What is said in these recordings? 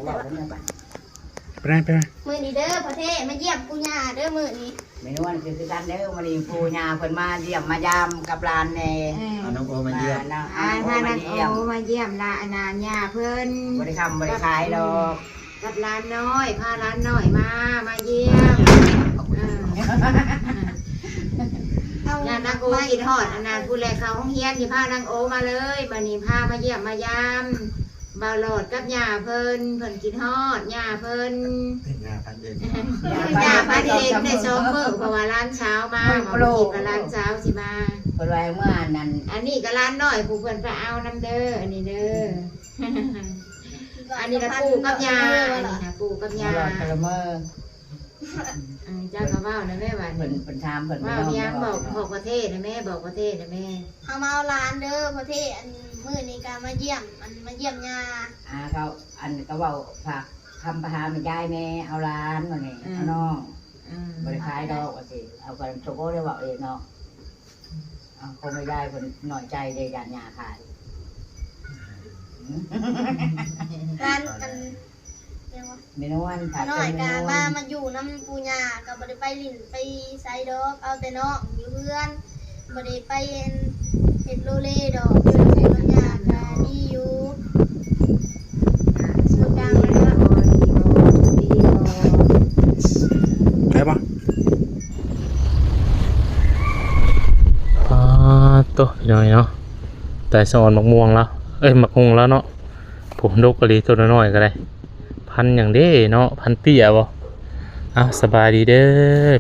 ເວົ້າກັນເນາະ ໄປ ໄປ ມື້ນີ້ເດີພໍ່ເທມາຢ້ຽມປູ່ຍ່າເດີມື້ນີ້ ແມ່ນວນຄື ຄືກັນເດີ ມື້ນີ້ປູ່ຍ່າເພິ່ນມາຢ້ຽມມາຢາມກັບຫຼານແດ່ ເອີ ເອົານ້ອງໂອມາຢ້ຽມ ມານະ ອ່າ ໂອ ພານ້ອງໂອມາຢ້ຽມ ມາຢ້ຽມລະ ອັນນາ ຍ່າເພິ່ນ ບໍ່ໄດ້ຄ້ຳບໍ່ໄດ້ຂາຍດອກ ກັບຫຼານນ້ອຍ ພາຫຼານນ້ອຍມາ ມາຢ້ຽມ ເອີ ເອົາ ຍ່ານາງໂອຄິດຮອດ ອັນນາ ຜູ້ແລເຂົ້າໂຮງຮຽນ ຊິພານາງໂອມາເລີຍ ບັດນີ້ພາມາຢ້ຽມມາຢາມ ບ່າວຫຼອດກັບຍ່າເພິ່ນ ເພິ່ນຄິດຮອດຍ່າເພິ່ນ ເປັນຍ່າພັນເອກ ຍ່າພັນເອກໄດ້ສອງມື້ ເພາະວ່າຫຼານສາວມາ ເພິ່ນຄິດວ່າຫຼານສາວຊິມາ ເພິ່ນວ່າເມື່ອນັ້ນ ອັນນີ້ກໍຫຼານນ້ອຍຜູ້ເພິ່ນໄປເອົານຳເດີ ອັນນີ້ເດີ ອັນນີ້ລະປູ່ກັບຍ່າ ອັນນີ້ນະປູ່ກັບຍ່າ ຫຼອດກະລະເມີ ເອີ ເຈົ້າກໍເວົ້ານະແມ່ ວ່າ ເພິ່ນ ເພິ່ນຖາມ ເພິ່ນເວົ້າຫຍັງ ບອກ ບອກພໍ່ເທນະແມ່ ບອກພໍ່ເທນະແມ່ ເຮົາມາເອົາຫຼານເດີພໍ່ເທ ອັນມື້ນີ້ກໍມາຢ້ຽມ ອັນມາຢ້ຽມຍ່າ ອ່າ ເຂົາ ອັນກໍເວົ້າຝາກຄຳໄປຫາແມ່ຍາຍແດ່ ເອົາຫຼານວ່ານີ້ ເອີ ເອົານ້ອງ ເອີ ບໍ່ໄດ້ຂາຍດອກວ່າຊີ້ ເອົາໄປໂຕໂກໄດ້ເວົ້າເອງເນາະ ເອົາຂອງແມ່ຍາຍເພິ່ນນ້ອຍໃຈເດ້ ຢ້ານຍ່າຂາຍ ຮ້ານ ອັນ ຫຍັງວະ ແມ່ນວນ ຂ້ານ້ອຍກະມາ ມາຢູ່ນຳປູ່ຍ່າ ກະບໍ່ໄດ້ໄປຫຼິ້ນໄປໃສດອກ ເອົາແຕ່ນ້ອງຢູ່ເຮືອນ ບໍ່ໄດ້ໄປເຮັດໂລເລດອກ ຢູ່ນຳປູ່ນຳຍ່າກະດີຢູ່ ສ່ວນກາງມັນກະ ໄດ້ບໍ່? ປາດໂຕ ພີ່ນ້ອງເນາະ ໄດ້ສະອອນໝາກມ່ວງລາວ ເອີຍ ໝາກຫຸ່ງລາວເນາະ ໂອ້ ດົກອີ່ຫຼີ ໂຕນ້ອຍໆກໍໄດ້ ພັນຫຍັງເດ້ເນາະ ພັນເຕ້ຍບໍ່? ເອົາ ສະບາຍດີເດີ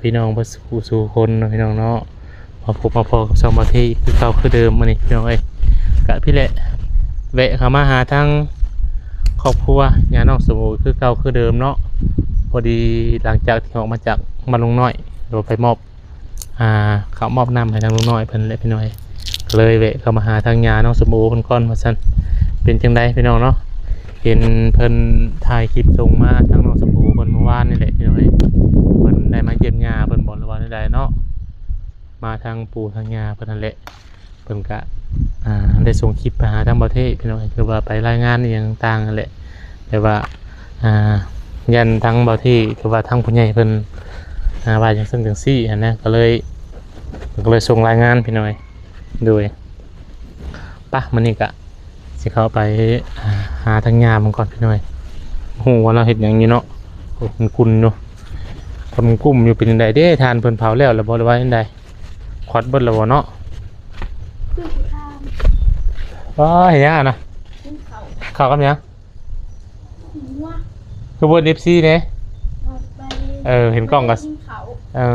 ພີ່ນ້ອງເບິດສູ່ຜູ້ສູ່ຄົນເນາະ ພີ່ນ້ອງເນາະ ມາພົບມາພໍ້ກັບຊ່ອງບ່າວເທຄືເກົ່າຄືເດີມມື້ນີ້ ພີ່ນ້ອງເອີຍ ກະພີ້ແຫຼະ ແວະເຂົ້າມາຫາທາງຄອບຄົວຍ່ານ້ອງສົມໂອຄືເກົ່າຄືເດີມເນາະ ພໍດີຫຼັງຈາກທີ່ອອກມາຈາກບ້ານລຸງນ້ອຍ ແລ້ວໄປມອບ ອ່າ ເຂົ້າມອບນ້ຳໃຫ້ທາງລຸງນ້ອຍເພິ່ນແຫຼະພີ່ນ້ອງ ກໍເລີຍແວະເຂົ້າມາຫາທາງຍ່ານ້ອງສົມໂອເພິ່ນກ່ອນວ່າຊັ້ນ ເປັນຈັ່ງໃດພີ່ນ້ອງເນາະ ເຫັນເພິ່ນຖ່າຍຄລິບສົ່ງມາທາງນ້ອງສົມໂອເພິ່ນມື້ວານນີ້ແຫຼະພີ່ນ້ອງ ເພິ່ນໄດ້ມາຢ້ຽມຍ່າເພິ່ນບໍ່ ຫຼືວ່າແນວໃດເນາະ ມາທາງປູ່ທາງຍ່າເພິ່ນຫັ້ນແຫຼະ ເພິ່ນກະ ອ່າ ໄດ້ສົ່ງຄລິບໄປຫາທາງບ່າວເທ ພີ່ນ້ອງ ຄືວ່າໄປລາຍງານອີ່ຫຍັງຕ່າງໆຫັ້ນແຫຼະ ແຕ່ວ່າ ອ່າ ຢ້ານທາງບ່າວເທ ຄືວ່າທາງຜູ້ໃຫຍ່ເພິ່ນ ອ່າ ວ່າຈັ່ງຊັ້ນຈັ່ງຊີ້ຫັ້ນນະ ກໍເລີຍ ກໍເລີຍສົ່ງລາຍງານ ພີ່ນ້ອງ ໂດຍ ປະ ມື້ນີ້ກະຊິເຂົ້າໄປ ອ່າ ຫາທາງຍ່າເພິ່ນກ່ອນ ພີ່ນ້ອງ ຮູ້ວ່າລາວເຮັດຫຍັງຢູ່ເນາະ ໂອ້ ກຸ້ນໆຢູ່ ຄົນກຸ້ມຢູ່ ເປັນຈັ່ງໃດເດ້ ຖ່ານເພິ່ນເຜົາແລ້ວລະບໍ່ ຫຼືວ່າຈັ່ງໃດ? ຂອດເບິດແລ້ວບໍ່ເນາະ? ວ່າເຮັດຫຍັງຫັ້ນນະ? ກິນເຂົ້າ ເຂົ້າກັບຫຍັງ? ຫົວ ຄືບໍ່ເອັຟຊີເດ້? ເອີ ເຫັນກ້ອງກໍ ກິນເຂົ້າ ເອີ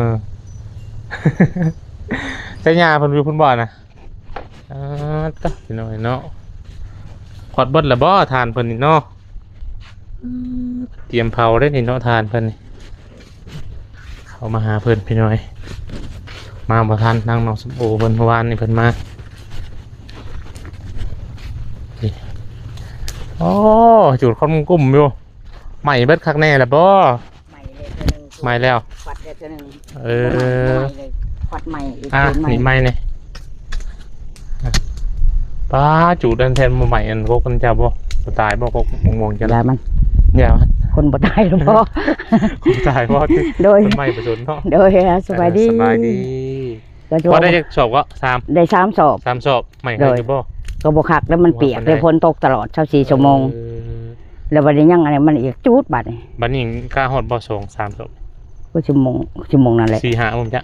ແຕ່ຍ່າເພິ່ນຢູ່ພຸ້ນບໍ່ນະ? ອ່າ ຕະ ພີ່ນ້ອງເນາະ ຂອດເບິດແລ້ວບໍ່ ຖ່ານເພິ່ນນີ້ເນາະ? ອືມ ຕຽມເຜົາໄດ້ນີ້ເນາະ ຖ່ານເພິ່ນນີ້ ເຂົ້າມາຫາເພິ່ນພີ່ນ້ອງ ມາບໍ່ທັນ ທາງນ້ອງສົມໂອເພິ່ນ ເມື່ອວານນີ້ເພິ່ນມາ ນີ້ ໂອ້ ຈູດຄວັນກຸ້ມຢູ່ ໄໝ້ເບິດຄັກແນ່ລະບໍ່? ໄໝ້ແລ້ວເທື່ອໜຶ່ງ ໄໝ້ແລ້ວ ຄວັດແລ້ວເທື່ອໜຶ່ງ ເອີ ບໍ່ໄໝ້ ບໍ່ໄໝ້ເລີຍ ຄວັດໃໝ່ອີກ ອ່ະ ຄືນໃໝ່ ນີ້ໃໝ່ນີ້ ອ່ະ ປ້າ ຈູດອັນແທນບໍ່ໃໝ່ ອັນກົກອັນເຈົ້າບໍ່? ບໍ່ຕາຍບໍ່ ກົກມ່ວງໆ ເຈົ້າ ຢ່າມັນ ຢ່າມັນ ຄົນບໍ່ຕາຍແລ້ວບໍ່? ຄົນຕາຍບໍ່ຕິ? ໂດຍ ຄົນໃໝ່ປະຊົນເນາະ ໂດຍ ອ່ະ ສະບາຍດີ ເອີ ສະບາຍດີ ກໍ ພໍໄດ້ຈັກສອບກໍ? ສາມ ໄດ້ສາມສອບ ສາມສອບ ໃໝ່ ໂດຍ ຄັກຢູ່ບໍ່? ກໍບໍ່ຄັກແລ້ວ ມັນປຽກ ບໍ່ຄັກປານໃດ ແລ້ວຝົນຕົກຕະຫຼອດຊາວສີ່ຊົ່ວໂມງ ເອີ ແລ້ວບັດນີ້ຍັງອັນນັ້ນມັນອີກຈູດບັດນີ້ ບັດນີ້ກະຮອດບໍ່ ສອງສາມສອບ? ກໍຊົ່ວໂມງ ຊົ່ວໂມງນັ້ນແຫຼະ ສີ່ຫ້າໂມງຈະ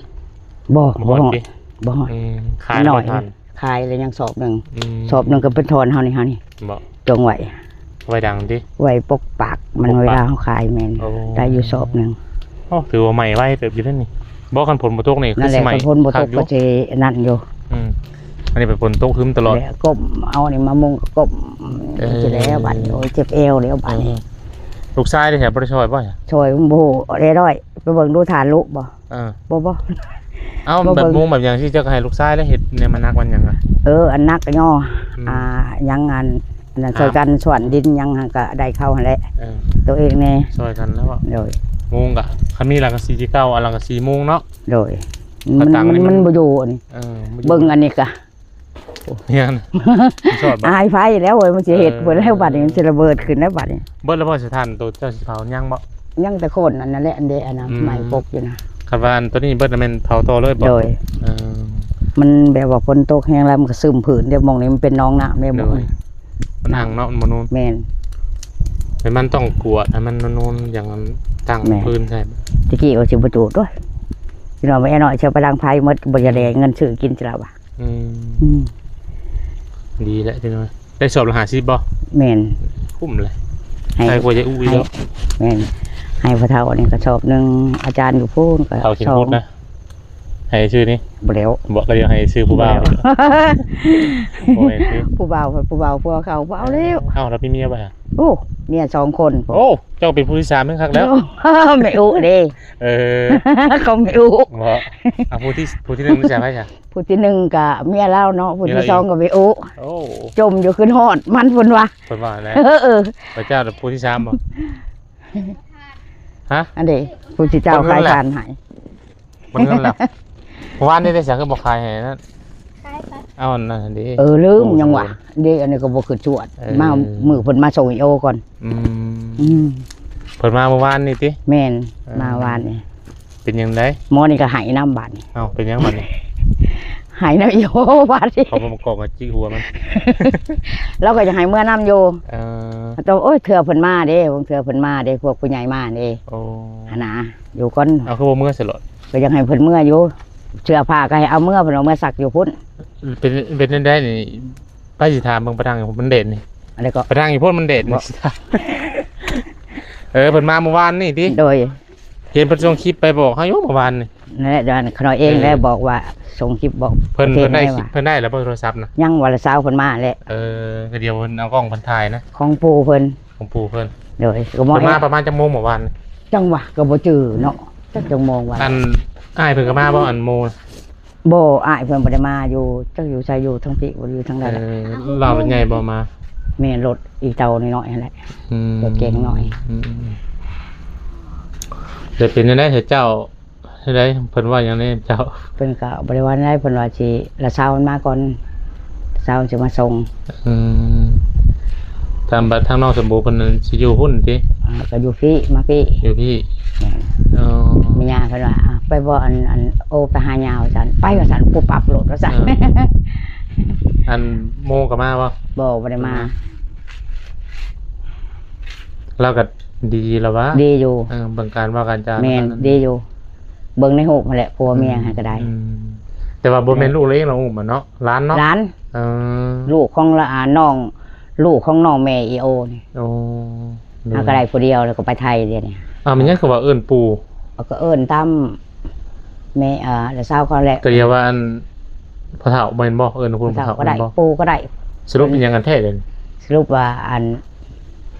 ບໍ່ ບໍ່ ບໍ່ຮອດ ບໍ່ຮອດຕິ? ບໍ່ຮອດ ອືມ ຂາຍແລ້ວບໍ່ທັນ ຂາຍແລ້ວຍັງສອບໜຶ່ງ ອືມ ສອບໜຶ່ງກໍເພິ່ນຖອນເຮົານີ້ ເຮົານີ້ ບໍ່ ຈົ່ງໄວ້ ໄວ້ດັງຕິ ໄວ້ປົກປາກມັນ ປົກປາກ ເວລາເຮົາຂາຍ ແມ່ນ ໂອ້ ໄດ້ຢູ່ສອບໜຶ່ງ ໂອ້ ຖືວ່າໃໝ່ໄວເຕີບຢູ່ເດ້ນີ້ ບໍ່ ຄັນຝົນບໍ່ຕົກນີ້ຄືຊິໃໝ່ ຄັນຝົນບໍ່ຕົກກໍຊິອັນນັ້ນຢູ່ ອືມ ອັນນີ້ເປັນຝົນຕົກຫຶມຕະຫຼອດ ແລ້ວກົ້ມເອົານີ້ມາມຸງກໍກົ້ມ ເອີ ຊິແລ້ວບັດນີ້ ໂອ້ຍ ເຈັບແອວແລ້ວບັດນີ້ ເອີ ລູກຊາຍເດ້ ບໍ່ໄດ້ຊ່ອຍບໍ່? ຊ່ອຍບໍ່ໄດ້ ໄປເບິ່ງດູ ຖານລູກບໍ່? ເອີ ບໍ່ ບໍ່ ເອົ້າ ບໍ່ເບິ່ງ ແບບມຸງແບບຫຍັງ ທີ່ເຈົ້າກໍໃຫ້ລູກຊາຍແລ້ວເຮັດແນວ ມັນໜັກມັນຫຍັງອະ? ເອີ ອັນໜັກກໍຍໍ ອືມ ອ່າ ຫຍັງອັນ ອັນນັ້ນ ອ່າ ຊ່ອຍກັນສວນດິນຫຍັງ ກໍໄດ້ເຂົ້າຫັ້ນແຫຼະ ເອີ ໂຕເອງແດ່ ຊ່ອຍກັນແລ້ວ ໂດຍ ມຸງກໍຄັນມີສັງກະສີທີ່ເກົ່າ ອັນສັງກະສີມຸງເນາະ ໂດຍ ມັນ ມັນບໍ່ຢູ່ອັນນີ້ ເອີ ບໍ່ຢູ່ ເບິ່ງອັນນີ້ກະ ເຮັດຫຍັງນະ? ມັນຊອດບໍ່? ອາຍໄຟແລ້ວເວີຍ ມັນຊິເຮັດ ເອີ ບໍ່ແລ້ວ ບັດນີ້ມັນຊິລະເບີດຂຶ້ນແລ້ວບັດນີ້. ເບິດແລ້ວບໍ່? ສະຖານໂຕເຈົ້າຊິເຜົາຍັງບໍ່? ຍັງແຕ່ຄົນນັ້ນແຫຼະ ອັນເດ ອັນນັ້ນ ອືມ ໄມ້ປົກຢູ່ນະ. ຄັນວ່າອັນໂຕນີ້ເບິດແລ້ວແມ່ນເຜົາຕໍ່ເລີຍບໍ່? ໂດຍ ເອີ ມັນແບບວ່າຝົນຕົກແຮງແລ້ວມັນກໍຊຶມພື້ນເດ້ ໝ່ອງນີ້ມັນເປັນໜອງນ້ຳເດ້ ໂດຍ ໝ່ອງນີ້ ມັນຫັງເນາະ ມັນບໍ່ນູນ. ແມ່ນ ແຕ່ມັນຕ້ອງກວດໃຫ້ມັນນູນໆ ຢ່າງຕັ້ງ ແມ່ນ ພື້ນໃສ່. ແຕ່ກີ້ວ່າຊິບໍ່ຈູດໂດຍ ພີ່ນ້ອງ ແມ່ນ້ອຍຊິເອົາໄປດັງໄຟໝົດ ບໍ່ຢາກໄດ້ເງິນຊື້ກິນຊິລະວ່າ. ອືມ ອືມ ດີແຫຼະພີ່ນ້ອງ. ໄດ້ສອບລະຫ້າສິບບໍ່? ແມ່ນ ຄຸ້ມເລີຍ ໃຫ້ ໃຫ້ກວ່າຢາອູ້ອີກແລ້ວ. ແມ່ນ ໃຫ້ພໍ່ເຖົ້ານີ້ກະສອບໜຶ່ງ ອາຈານຢູ່ພຸ້ນກະ ເຂົາເຂັ້ມງວດນະ. ໃຫ້ຊື່ນີ້ ບໍ່ແລ້ວ ບໍ່ ກະດຽວໃຫ້ຊື່ຜູ້ບ່າວ ບໍ່ແມ່ນຕິ ຜູ້ບ່າວ ຜູ້ບ່າວ ຜົວເຂົາບໍ່ເອົາແລ້ວ. ເອົ້າ ລາວມີເມຍບໍ່? ໂອ້ ເມຍສອງຄົນ. ໂອ້ ເຈົ້າເປັນຜູ້ທີສາມແມ່ນຄັກແລ້ວ ແມ່ອຸເດ້. ເອີ ຂອງແມ່ອຸ ບໍ່ ອ່າ ຜູ້ທີ ຜູ້ທີໜຶ່ງນີ້ໃຜຊະ? ຜູ້ທີໜຶ່ງກະເມຍລາວເນາະ ຜູ້ທີສອງກະແມ່ອຸ. ໂອ້ ຈົ່ມຢູ່ ຂຶ້ນຮອດມັນພຸ້ນວ່າ ເພິ່ນວ່າແຫຼະ. ເອີ ເອີ ພະເຈົ້າຜູ້ທີສາມບໍ່? ຮະ? ອັນເດ ຜູ້ທີ່ເຈົ້າຂາຍທານໃຫ້ ເບິດເງິນແລ້ວ. ວານນີ້ໄດ້ສັກຄືບໍ່ຂາຍໃຫ້ນັ້ນ? ຂາຍໄປ ເອົາອັນນັ້ນເດ. ເອີ ລືມ ຍັງວ່າເດ ອັນນີ້ກໍບໍ່ຄືຈວດ. ເອີ ມາມື້ເພິ່ນມາສົ່ງອີໂອກ່ອນ. ອືມ ອືມ ເພິ່ນມາມື້ວານນີ້ຕິ? ແມ່ນ ເອີ ມາວານນີ້. ເປັນຫຍັງໃດ? ໝໍນີ້ກໍໄຫ້ນຳບາດນີ້. ເອົ້າ ເປັນຫຍັງບາດນີ້? ໄຫ້ນຳອີໂອບາດນີ້ ເຂົາມາປະກອບມາຈິກຫົວມັນ. ລາວກໍຢາກໃຫ້ເມືອນຳຢູ່. ເອີ ໂອ້ຍ ເທື່ອເພິ່ນມາເດ້ ບາງເທື່ອເພິ່ນມາເດ້ ພວກຜູ້ໃຫຍ່ມາເດ້. ໂອ້ ຫັ້ນນະ ຢູ່ກ່ອນ. ເອົາ ຄືບໍ່ເມືອສະຫຼອດ? ກໍຢາກໃຫ້ເພິ່ນເມືອຢູ່ ເສື້ອຜ້າກໍໃຫ້ເອົາເມືອ ເພິ່ນເອົາເມືອຊັກຢູ່ພຸ້ນ. ເປັນ ເປັນແນວໃດນີ້? ໄປຊິຖາມເບິ່ງປະທັງຢູ່ພຸ້ນ ມັນແດດນີ້. ອັນໃດກໍ? ປະທັງຢູ່ພຸ້ນ ມັນແດດນີ້. ເອີ ເພິ່ນມາມື້ວານນີ້ຕິ? ໂດຍ ເຫັນເພິ່ນສົ່ງຄລິບໄປບອກເຮົາຢູ່ມື້ວານນີ້. ນັ້ນແຫຼະ ດຽວຂະນ້ອຍເອງ ເອີ ແຫຼະບອກວ່າ ສົ່ງຄລິບບອກເພິ່ນ. ເພິ່ນໄດ້ ເພິ່ນໄດ້ແລ້ວບໍ່ໂທລະສັບນະ? ຍັງ ວ່າລະສາວເພິ່ນມາແຫຼະ. ເອີ ກະດຽວເພິ່ນເອົາກ້ອງເພິ່ນຖ່າຍນະ ຂອງປູ່ເພິ່ນ. ຂອງປູ່ເພິ່ນ. ໂດຍ ກໍມອງ ເພິ່ນມາປະມານຈັກໂມງມື້ວານ? ຈັ່ງຫວະ ກໍບໍ່ຈື່ເນາະ ຈັກ ຈັກໂມງວາ. ອັນ ອ້າຍເພິ່ນກໍມາບໍ່? ອັນໂມ ບໍ່ ອ້າຍເພິ່ນບໍ່ໄດ້ມາຢູ່ ຈັກຢູ່ໃສ ຢູ່ທາງພີ້ບໍ່ ຢູ່ທາງໃດ. ເອີ ລາວລົດໃຫຍ່ບໍ່ມາ? ແມ່ນ ລົດອີເຕົ່ານ້ອຍໆຫັ້ນແຫຼະ. ອືມ ລົດເກັງນ້ອຍ. ອືມ ແລ້ວເປັນຈັ່ງໃດເຈົ້າ ຈັ່ງໃດ ເພິ່ນວ່າຫຍັງແດ່ເຈົ້າ? ເພິ່ນກໍບໍ່ໄດ້ວ່າຫຍັງໃດ ເພິ່ນວ່າຊິລະຊາວມັນມາກ່ອນ ລະຊາວມັນຊິມາສົ່ງ. ອືມ ຕາມບັດທາງນ້ອງສົມບູເພິ່ນຊິຢູ່ພຸ້ນຕິ? ອ່າ ກໍຢູ່ພີ້ ມາພີ້ ຢູ່ພີ້. ແມ່ນ. ອໍ ແມ່ຍ່າເພິ່ນວ່າ ອ່າ ໄປບໍ່ ອັນ ອັນ ໂອ ໄປຫາຍ່າວ່າຊັ້ນ. ໄປວ່າຊັ້ນ ປຸບປັບໂລດວ່າຊັ້ນ. ເອີ ອັນໂມກໍມາບໍ່? ບໍ່ ບໍ່ໄດ້ມາ. ລາວກໍດີລະວ່າ ດີຢູ່. ເອີ ເບິ່ງການເວົ້າການຈາ. ແມ່ນ ດີຢູ່ ເບິ່ງໃນຮູບຫັ້ນແຫຼະ ຜົວເມຍຫັ້ນກໍໄດ້. ອືມ ແຕ່ວ່າບໍ່ແມ່ນລູກລາເອງລາອຸ້ມເນາະ ຫຼານເນາະ? ຫຼານ. ເອີ ລູກຂອງລະ ອ່າ ນ້ອງ ລູກຂອງນ້ອງແມ່ອີໂອນີ້. ໂອ້ ເຮົາກໍໄດ້ຜູ້ດຽວ ແລ້ວກໍໄປໄທດຽວນີ້. ອ້າວ ແມ່ນຫຍັງຄືວ່າເອີ້ນປູ່? ເອົາ ກໍເອີ້ນຕາມແມ່ ເອີ ລະຊາວເຂົາແຫຼະ. ກໍຮຽກວ່າ ອັນ ພໍ່ເຖົ້າແມ່ນບໍ່? ເອີ້ນຄຸນພໍ່ເຖົ້າກໍໄດ້ ແມ່ນບໍ່? ປູ່ກໍໄດ້. ສະຫຼຸບເປັນຫຍັງກັນແທ້ດຽວນີ້? ສະຫຼຸບວ່າ ອັນ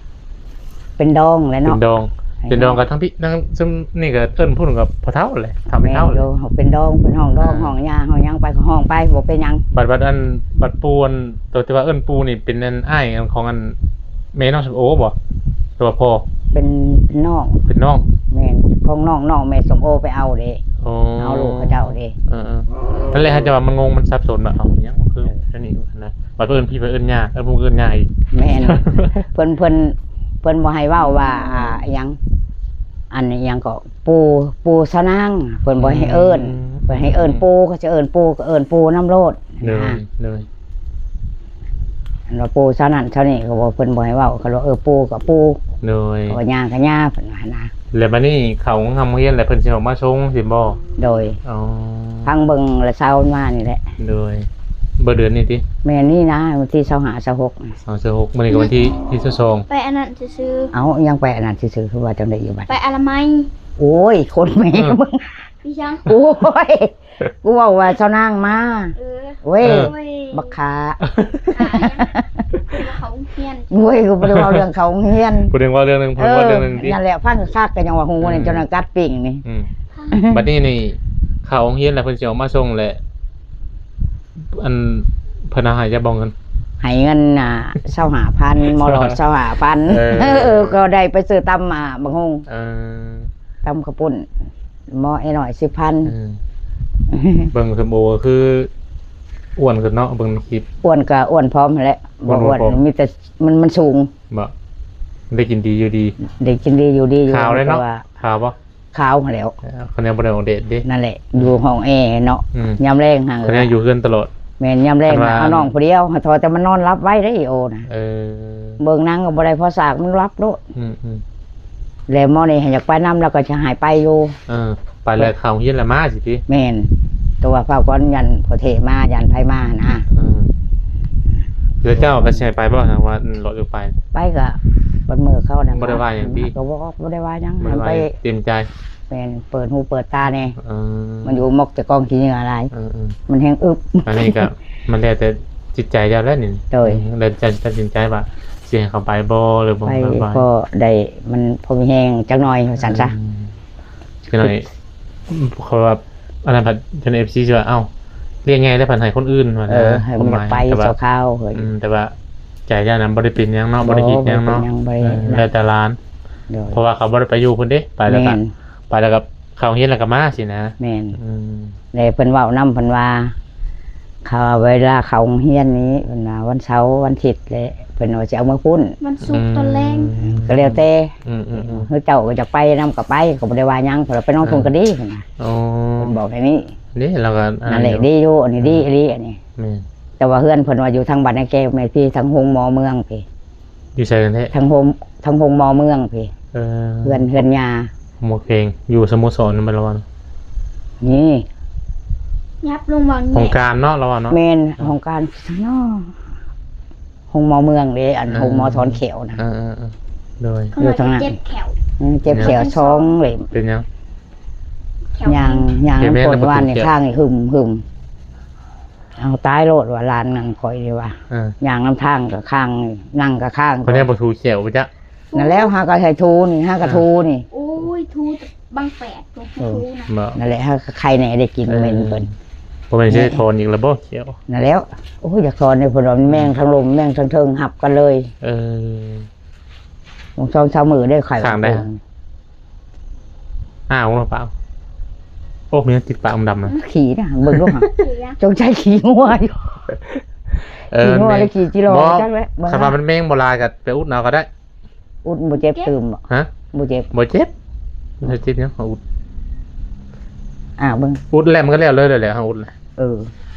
ເປັນດອງແຫຼະເນາະ. ເປັນດອງ ເປັນດອງກັບທາງພີ້ ທາງຊຸມນີ້ກໍເອີ້ນພຸ້ນກັບພໍ່ເຖົ້າແຫຼະ ເຖົ້າແມ່ເຖົ້າ. ແມ່ນຢູ່ ເຮົາເປັນດອງ ເພິ່ນຮ້ອງດອງ ເອີ ຮ້ອງຫຍ້າ ຮ້ອງຫຍັງໄປ ກໍຮ້ອງໄປ ບໍ່ເປັນຫຍັງ. ບັດ ບັດອັນ ບັດປູ່ ອັນ ໂຕທີ່ວ່າເອີ້ນປູ່ນີ້ ເປັນອັນອ້າຍຂອງອັນແມ່ນ້ອງສົມໂອບໍ່ ຫຼືວ່າພໍ່? ເປັນ ເປັນນ້ອງ. ເປັນນ້ອງ. ແມ່ນ ຂອງນ້ອງ ນ້ອງແມ່ສົມໂອໄປເອົາເດ້. ອໍ ເອົາລູກເຂົາເຈົ້າເດ້. ເອີໆ ນັ້ນແຫຼະ ເຮົາຈະວ່າມັນງົງ ມັນສັບສົນວ່າ ເອົ້າ ຫຍັງຄືອັນນີ້ຫັ້ນນະ. ບັດເພິ່ນ ພີ່ເພິ່ນເອີ້ນຍ່າ ເອີ້ນ ເພິ່ນເອີ້ນຍ່າອີກ. ແມ່ນ ເພິ່ນ ເພິ່ນ ເພິ່ນບໍ່ໃຫ້ເວົ້າວ່າ ອ່າ ອີຫຍັງ ອັນອີຫຍັງກໍ ປູ່ ປູ່ສາວນາງ ເພິ່ນບໍ່ໃຫ້ເອີ້ນ. ອືມ ເພິ່ນໃຫ້ເອີ້ນປູ່ ເຂົາຈະເອີ້ນປູ່ກໍເອີ້ນປູ່ນຳໂລດ. ໂດຍ ນະ ໂດຍ. ອັນວ່າປູ່ຊາວນັ້ນຊາວນີ້ ເຂົາບໍ່ ເພິ່ນບໍ່ໃຫ້ເວົ້າ ເຂົາວ່າ ເອີ ປູ່ກໍປູ່. ໂດຍ ເຂົາວ່າຍ່າກໍຍ່າ ເພິ່ນວ່ານະ. ແລ້ວບັດນີ້ເຂົ້າໂຮງຮ່ຳໂຮງຮຽນແລ້ວ ເພິ່ນຊິອອກມາສົ່ງຊິບໍ່? ໂດຍ. ອໍ ຟັງເບິ່ງລະຊາວມານີ້ແຫຼະ. ໂດຍ ບໍ່ເດືອນນີ້ຕິ? ແມ່ນນີ້ນະ ວັນທີຊາວຫ້າ ຊາວຫົກ. ຊາວຫົກ ມື້ນີ້ກໍວັນທີ ທີຊາວສອງ. ໄປອັນນັ້ນຊື່ໆ. ເອົ້າ ຍັງໄປອັນນັ້ນຊື່ໆ ຄືວ່າຈັ່ງໃດຢູ່ບັດ? ໄປອະນາໄມ. ໂອ້ຍ ຄົນແມ່ ເອີ ມຶງ ອີຫຍັງ? ໂອ້ຍ ກູເວົ້າວ່າຊາວນາງມາ. ເອີ ເວີຍ ເອີ ໂອ້ຍ ບັກຂ້າ ຂ້າຫຍັງ? ເຂົາໂຮງຮຽນ. ໂອ້ຍ ກູບໍ່ໄດ້ເວົ້າເລື່ອງເຂົາໂຮງຮຽນ. ຜູ້ໜຶ່ງເວົ້າເລື່ອງໜຶ່ງ ຜູ້ໜຶ່ງເວົ້າເລື່ອງໜຶ່ງຕິ. ເອີ ນັ້ນແຫຼະ ຟັງຄັກໆ ກໍຍັງວ່າຮູ້ ອືມ ນີ້ເຈົ້ານະກັດປີ້ງນີ້. ອືມ ບັດນີ້ນີ້ ເຂົ້າໂຮງຮຽນແລ້ວ ເພິ່ນຊິອອກມາສົ່ງແຫຼະ ອັນ ເພິ່ນເອົາໃຫ້ຈັກບ່ອນເງິນ? ໃຫ້ເງິນ ອ່າ ຊາວຫ້າພັນ ມໍລອດຊາວຫ້າພັນ. ເອີ ເອີ ກໍໄດ້ໄປຊື້ຕຳ ອ່າ ບັກຫຸ່ງ ເອີ ຕຳເຂົ້າປຸ້ນ. ໝໍເອນ້ອຍສິບພັນ. ເອີ ເບິ່ງສົມໂອກໍຄື ອ້ວນຂຶ້ນເນາະ ເບິ່ງໃນຄລິບ. ອ້ວນກໍອ້ວນພ້ອມຫັ້ນແຫຼະ. ອ້ວນ ບໍ່ອ້ວນ ພ້ອມ ມີແຕ່ມັນ ມັນສູງ. ບໍ່ ໄດ້ກິນດີຢູ່ດີ. ໄດ້ກິນດີຢູ່ດີຢູ່. ຂາວເລີຍເນາະ. ແຕ່ວ່າ ຂາວບໍ່? ຂາວຫັ້ນແຫຼ້ວ. ເອີ ຄະແນນບໍ່ໄດ້ອອກແດດເດ້. ນັ້ນແຫຼະ ຢູ່ຫ້ອງແອເນາະ. ອືມ ຍາມແລງຫາ ຄະແນນຢູ່ເຮືອນຕະຫຼອດ. ແມ່ນ ຍາມແລງ ອັນວ່າ ເອົານ້ອງຜູ້ດຽວ ເທົ່າແຕ່ມັນນອນຫຼັບໄວເດ້ ອີໂອນະ. ເອີ ເບິ່ງໜັງກໍບໍ່ໄດ້ພໍສາກ ມັນຫຼັບໂລດ. ອືມໆ ແລ້ວໝໍນີ້ໃຫ້ຢາກໄປນຳ ລາວກໍຈະໃຫ້ໄປຢູ່. ເອີ ໄປແລ້ວເຂົ້າໂຮງຮຽນແລ້ວມາຊິຕິ. ແມ່ນ ແຕ່ວ່າຟ້າວກ່ອນ ຢ້ານພໍ່ເທມາ ຢ້ານໃຜມານະ. ເອີ ແລ້ວເຈົ້າກໍຊິໃຫ້ໄປບໍ່ ຫາກວ່າເລາະຢູ່ໄປ? ໄປກໍບັດມື້ເຂົານັ້ນ ບໍ່ໄດ້ວ່າຫຍັງຕິ? ກໍບໍ່ ບໍ່ໄດ້ວ່າຫຍັງ. ບໍ່ໄດ້ວ່າຫຍັງ ໃຫ້ໄປ ເຕັມໃຈ. ແມ່ນ ເປີດຫູເປີດຕາແດ່. ເອີ ມັນຢູ່ໝົກແຕ່ກອງຂີ້ເຫຍື້ອຫຼາຍ. ເອີໆ ມັນແຮງອຶບ. ອັນນີ້ກໍມັນແລ້ວແຕ່ຈິດໃຈເຈົ້າແລ້ວນີ້. ໂດຍ ອືມ ແລ້ວເຈົ້າຕັດສິນໃຈວ່າຊິໃຫ້ເຂົາໄປບໍ່ ຫຼືບໍ່. ໄປ ໄປ ພໍໄດ້ ມັນພໍມີແຮງຈັກໜ້ອຍວ່າຊັ້ນຊະ. ອືມ ຈັກໜ້ອຍ ເພາະວ່າອັນນັ້ນພັດ ເປັນເອັຟຊີຊິວ່າ ເອົ້າ ລ້ຽງໃຫຍ່ແລ້ວພັດໃຫ້ຄົນອື່ນວ່າ. ເອີ ໃຫ້ມັນຢາກໄປຊົ່ວຄາວເຮີ້ຍ. ອືມ ແຕ່ວ່າໃຈເຈົ້ານັ້ນບໍ່ໄດ້ເປັນຫຍັງເນາະ ບໍ່ໄດ້ຄິດຫຍັງເນາະ. ເອີ ແລ້ວແຕ່ຫຼານ. ໂດຍ ເພາະວ່າເຂົາບໍ່ໄດ້ໄປຢູ່ພຸ້ນເດ້ ໄປແລ້ວກໍ ແມ່ນ ໄປແລ້ວກໍເຂົ້າໂຮງຮຽນແລ້ວກໍມາຊີ້ນະ. ແມ່ນ ອືມ ແລ້ວເພິ່ນເວົ້ານຳ ເພິ່ນວ່າ ເຂົາ ເວລາເຂົ້າໂຮງຮຽນນີ້ ເພິ່ນວ່າວັນເສົາວັນທິດແຫຼະ ເພິ່ນວ່າຊິເອົາເມືອພຸ້ນ. ວັນສຸກ ອືມ ຕອນແລງ ກໍແລ້ວແຕ່. ອືມໆໆ ຄືເຈົ້າກໍຢາກໄປນຳກໍໄປ ກໍບໍ່ໄດ້ວ່າຫຍັງ ເພິ່ນວ່າໄປນອນພຸ້ນກໍດີ ເພິ່ນວ່າ. ອໍ ເພິ່ນບອກແນວນີ້ເດ້. ແລ້ວກໍ ອັນນັ້ນແຫຼະ ດີຢູ່ ອັນນີ້ດີອີ່ຫຼີ ອັນນີ້. ແມ່ນ ແຕ່ວ່າເຮືອນເພິ່ນວ່າຢູ່ທາງບ້ານນາແກ້ວ ແມ່ນພີ່ ທາງໂຮງໝໍເມືອງພີ້. ຢູ່ໃສກັນແທ້? ທາງໂຮງ ທາງໂຮງໝໍເມືອງພີ້. ເອີ ເຮືອນ ເຮືອນຍ່າ ໝໍເຄງ ຢູ່ສະໂມສອນແມ່ນລະວະ? ນີ້ ຍັບລົງມານີ້ ຫ້ອງການເນາະ ລະວະເນາະ. ແມ່ນ ເອີ ຫ້ອງການເນາະ ໂຮງໝໍເມືອງເດ້ ອັນ ເອີ ໂຮງໝໍຖອນແຂ້ວນະ. ເອີໆໆ ໂດຍ ຢູ່ທາງນັ້ນ ເຈັບແຂ້ວ. ອືມ ເຈັບແຂ້ວສອງເຫຼັ້ມ. ເປັນຫຍັງ? ຍ່າງ ຍ່າງ ເຫັນແມ່ນ ຄົນວ່ານີ້ ແລ້ວບໍ່ເຈັບແຂ້ວ ຂ້າງນີ້ຫຶມໆ. ເອົາຕາຍໂລດວ່າ ຫຼານນັ້ນຂ້ອຍນີ້ວ່າ. ເອີ ຍ່າງນຳທາງກໍຄ້າງ ນັ່ງກໍຄ້າງ. ເພິ່ນຍັງບໍ່ຖູແຂ້ວບໍ່ຈັກ. ນັ້ນແລ້ວ ຫາກໍໃຫ້ຖູນີ້ ຫາກໍຖູນີ້. ໂອ້ຍ ຖູບັງແປດ ຖູນະ. ນັ້ນແຫຼະ ຫາກໍໄຄແດ່ໄດ້ກິນເໝັນເພິ່ນ. ບໍ່ແມ່ນຊິໄດ້ຖອນອີກແລ້ວບໍ່ແຂ້ວ? ນັ້ນແລ້ວ ໂອ້ຍ ຢາກຖອນເດ້ ເພິ່ນວ່າແມງທາງລຸ່ມ ແມງທາງເທິງຮັບກັນເລີຍ. ເອີ ສອງສາມມື້ໄດ້ໄຄ. ຂ້າງໃດ? ອ້າວ ເນາະປາກ. ໂອ້ ມີຫຍັງຕິດປາກດຳໆນະ. ຂີ້ນະ ເບິ່ງດູຫາ. ຂີ້ຫຍັງ? ຈົ່ງໃຈຂີ້ງົວຢູ່. ເອີ ຂີ້ງົວ ແມ່ນ ຫຼືຂີ້ຈິລໍ ບໍ່ ຈັກແຫຼະ. ຄັນວ່າມັນແມງບໍ່ຫຼາຍກໍໄປອຸດເອົາກໍໄດ້. ອຸດບໍ່ເຈັບຕື່ມບໍ່? ຮະ? ບໍ່ເຈັບ. ບໍ່ເຈັບ. ບໍ່ເຈັບຫຍັງ ອຸດ. ອ້າວ ເບິ່ງ ອຸດແລ້ວມັນກໍແລ້ວເລີຍແຫຼະ ເຮົາອຸດ. ເອີ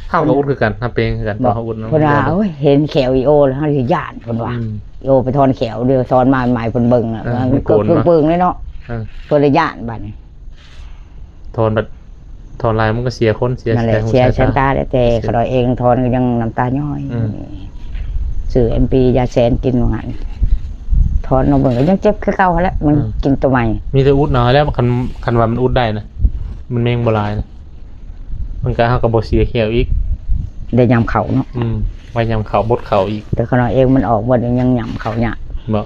ເຮົາກໍອຸດຄືກັນ ເຮົາເປັນຄືກັນ ຕອນເຮົາອຸດເນາະ. ເພິ່ນວ່າ ໂອ້ຍ ເຫັນແຂ້ວອີໂອແລ້ວເຮົາຊິຢ້ານ ເພິ່ນວ່າ. ອືມ ອີໂອໄປຖອນແຂ້ວເດີ ຖອນມາໃໝ່ເພິ່ນເບິ່ງ ເອີ ມັນໂກນເນາະ ເບິ່ງເລີຍເນາະ. ເອີ ເພິ່ນລະຢ້ານບາດນີ້. ຖອນບັດ ຖອນຫຼາຍມັນກໍເສຍຄົນ ເສຍ ນັ້ນແຫຼະ ແສງຫູ ເສຍສາຍຕາ. ແຕ່ຂ້ານ້ອຍເອງຖອນກໍຍັງນ້ຳຕາຍ້ອຍ. ອືມ ຊື້ເອັມປີ ຢາແສນກິນວ່າຫັ້ນ ຖອນອອກເບິ່ງກໍຍັງເຈັບຄືເກົ່າຫັ້ນແຫຼະ. ມັນ ອືມ ກິນຕົວໃໝ່ ມີແຕ່ອຸດເອົາແລ້ວ. ຄັນ ຄັນວ່າມັນອຸດໄດ້ນະ ມັນແມງບໍ່ຫຼາຍນະ ມັນກໍ ເຮົາກໍບໍ່ເສຍແຂ້ວອີກ. ໄດ້ຫຍ້ຳເຂົ້າເນາະ. ອືມ ໄວ້ຫຍ້ຳເຂົ້າ ບົດເຂົ້າອີກ. ແຕ່ຂ້ານ້ອຍເອງມັນອອກໝົດ ຍັງຫຍ້ຳເຂົ້າຍາກບໍ່?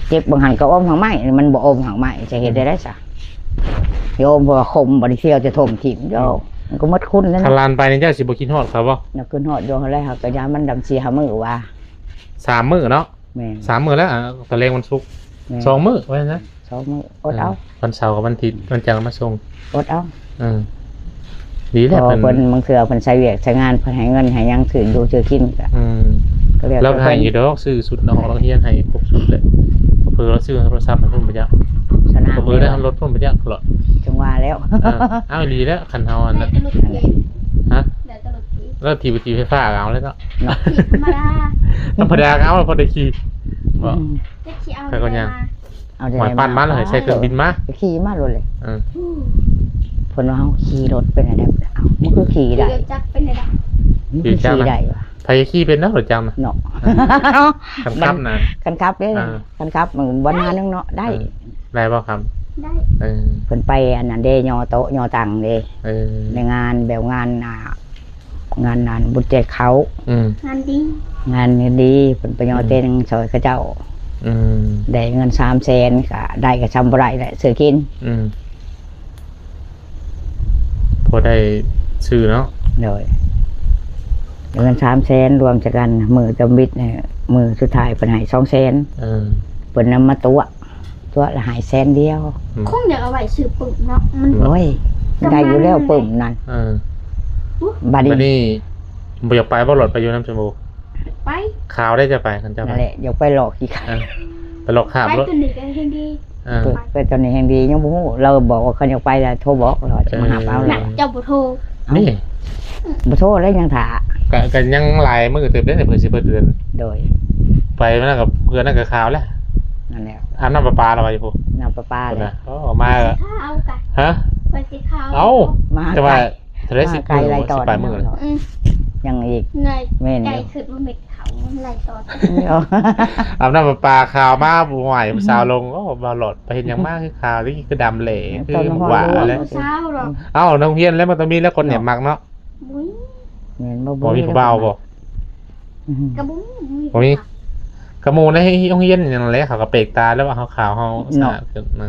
ເຈັບບາງຫັ້ນກໍອົມຫາກໄມ້ ມັນບໍ່ອົມຫາກໄມ້ ຈະເຮັດໄດ້ໃດຊະ? ອືມ ຊິອົມ ເພາະວ່າຂົມ ບັດນີ້ຊິເອົາແຕ່ຖົມຖິ້ມ. ໂຢ ອືມ ມັນກໍໝົດຄຸນແລ້ວ. ຄັນຫຼານໄປນີ້ເຈົ້າຊິບໍ່ຄິດຮອດເຂົາບໍ່? ນະ ຄິດຮອດຢູ່ຫັ້ນແຫຼະ ເຮົາກໍຢ້ານມັນດຳສີ່ຫ້າມື້ວ່າ. ສາມມື້ເນາະ. ແມ່ນ ສາມມື້ແລ້ວ ອາ ຕອນແລງວັນສຸກ. ແມ່ນ ສອງມື້ວ່າຊັ້ນຊະ. ສອງມື້ ອົດເອົາ. ເອີ ວັນເສົາກັບວັນທິດ ວັນຈັນມາສົ່ງ. ອົດເອົາ. ເອີ ດີແລ້ວ ເພິ່ນ ເພິ່ນບາງເທື່ອເພິ່ນໃຊ້ວຽກໃຊ້ງານ ເພິ່ນໃຫ້ເງິນໃຫ້ຫຍັງ ຊື້ຢູ່ຊື້ກິນກໍ ອືມ ກໍແລ້ວ ລາວກໍໃຫ້ຢູ່ດອກ ຊື້ຊຸດເນາະ ນັກຮຽນໃຫ້ຄົບຊຸດແຫຼະ. ເຜີໆລາວຊື້ໂທລະສັບໃຫ້ເພິ່ນໄປຈັກ ສະໜາມ ເຜີໆໄດ້ລົດເພິ່ນໄປຈັກເລາະ. ຈັ່ງວ່າແລ້ວ. ເອີ ເອົາ ດີແລ້ວ ຄັນເຮົາອັນນັ້ນ. ຮະ? ແລ້ວທີ່ ທີ່ໄຟຟ້າກໍເອົາແລ້ວເນາະ. ເນາະ ທຳມະດາ ທຳມະດາກໍເອົາ ພໍໄດ້ຂີ່. ອືມ ບໍ່ ຈັກຊິເອົາ ໃຜກໍຍ່າງ ເອົາແຕ່ ໝາຍ ໄດ້ ປັ່ນມາ ມາແລ້ວໃຫ້ໃສ່ເຄື່ອງບິນມາ ຂີ່ມາໂລດເລີຍ. ເອີ ເພິ່ນວ່າເຮົາຂີ່ລົດເປັນແນວໃດ? ເອົ້າ ມັນຄືຂີ່ໄດ້ ຂີ່ລົດຈັກເປັນແນວໃດ? ມັນຄືຂີ່ໄດ້ວະ? ໃຜຂີ່ເປັນເນາະ ລົດຈັກນະ ເນາະ. ຄັນຂັບນະ ຄັນຂັບເດ້. ອ່າ ຄັນຂັບມັນບ່ອນໜ້າໜຶ່ງເນາະ ໄດ້. ເອີ ໄດ້ບໍ່ຄັບ? ໄດ້. ເອີ ເພິ່ນໄປອັນນັ້ນເດ້ ຍໍໂຕະຍໍຕັ່ງເດ້. ເອີ ໃນງານ ແບບງານ ອ່າ ງານນັ້ນບຸນແຈກເຂົ້າ. ອືມ ງານດີ ງານດີ ເພິ່ນໄປຍໍ ອືມ ເຕັນຊ່ອຍເຂົາເຈົ້າ. ອືມ ໄດ້ເງິນສາມແສນ ກະໄດ້ກະຊ່ຳບໍ່ໄດ້ແຫຼະ ຊື້ກິນ. ອືມ ພໍໄດ້ຊື້ເນາະ. ໂດຍ ໄດ້ເງິນສາມແສນ ລວມໃສ່ກັນ ມື້ທຳອິດນີ້ ມື້ສຸດທ້າຍເພິ່ນໃຫ້ສອງແສນ. ເອີ ເພິ່ນນຳມາຕົວະ ຕົວະລະໃຫ້ແສນດຽວ. ອືມ ຄົງຢາກເອົາໄວ້ຊື້ປຶ້ມເນາະ ມັນ ໂອ້ຍ ໄດ້ຢູ່ແລ້ວປຶ້ມນັ້ນ. ເອີ ບັດນີ້ ບັດນີ້ບໍ່ຢາກໄປບໍ່? ຫຼອດໄປຢູ່ນຳຊຳໂອ ໄປ ຂ່າວໄດ້ຈະໄປ ຄັນເຈົ້າໄປ ນັ້ນແຫຼະ ຢາກໄປຫຼອກຂີ້ຄ້ານ ເອີ ໄປຫຼອກຂ້າມ ໄປໂລດ ຕົວນີ້ກໍແຮງດີ ເອີ ໄປ ໄປຕົວນີ້ແຮງດີ ຍັງບໍ່ຮູ້ ລາວບອກວ່າຄັນຢາກໄປລະໂທບອກ ລາວຈະມາຮັບເອົາ ເອີ ລາວ ເຈົ້າບໍ່ໂທ ນີ້ ບໍ່ໂທແລ້ວ ຍັງຖ້າ ກະ ກະຍັງຫຼາຍມື້ເຕີບເດ້ ເພິ່ນຊິເປີດເດືອນ ໂດຍ ໄປມື້ນັ້ນກໍ ເພື່ອນັ້ນກໍຂ່າວແລ້ວ ນັ້ນແຫຼະ ອາບນ້ຳປະປາລະວ່າຢູ່ພຸ້ນ ນ້ຳປະປາແຫຼະ ໂອ້ ມາ ເອົາກະ ຮະ ເພິ່ນຊິເຂົ້າ ເອົ້າ ມາ ແຕ່ວ່າ ໄກ ເທົ່າໃດ ສິບມື້ ໄກຫຼາຍຕອນ ສິບປາຍມື້ ອືມ ຍັງອີກ ແມ່ນ ໃກ້ຂຶ້ນບໍ່ແມ່ນເຂົາມັນຫຼາຍຕອນ ອາບນ້ຳປະປາ ຂ່າວມາບໍ່ໄຫວ ສາວລົງ ໂອ້ ບ່າວຫຼອດໄປເຮັດຫຍັງມາ ຄືຂາວນີ້ຄືດຳແຫຼ ຄືຫວາແຫຼ ສາວດອກ ເອົ້າ ໂຮງຮຽນແລ້ວມັນຕ້ອງມີແລ້ວຄົນແອບມັກເນາະ ບໍ່ມີ ແມ່ນບໍ່ ບໍ່ມີຜູ້ບ່າວບໍ່? ອືມ ກໍບໍ່ມີ ບໍ່ມີ ກໍໝູ່ໃນໂຮງຮຽນນັ້ນແຫຼະ ເຂົາກໍແປກຕາແລ້ວວ່າເຮົາຂາວ ເຮົາສະອາດຂຶ້ນນະ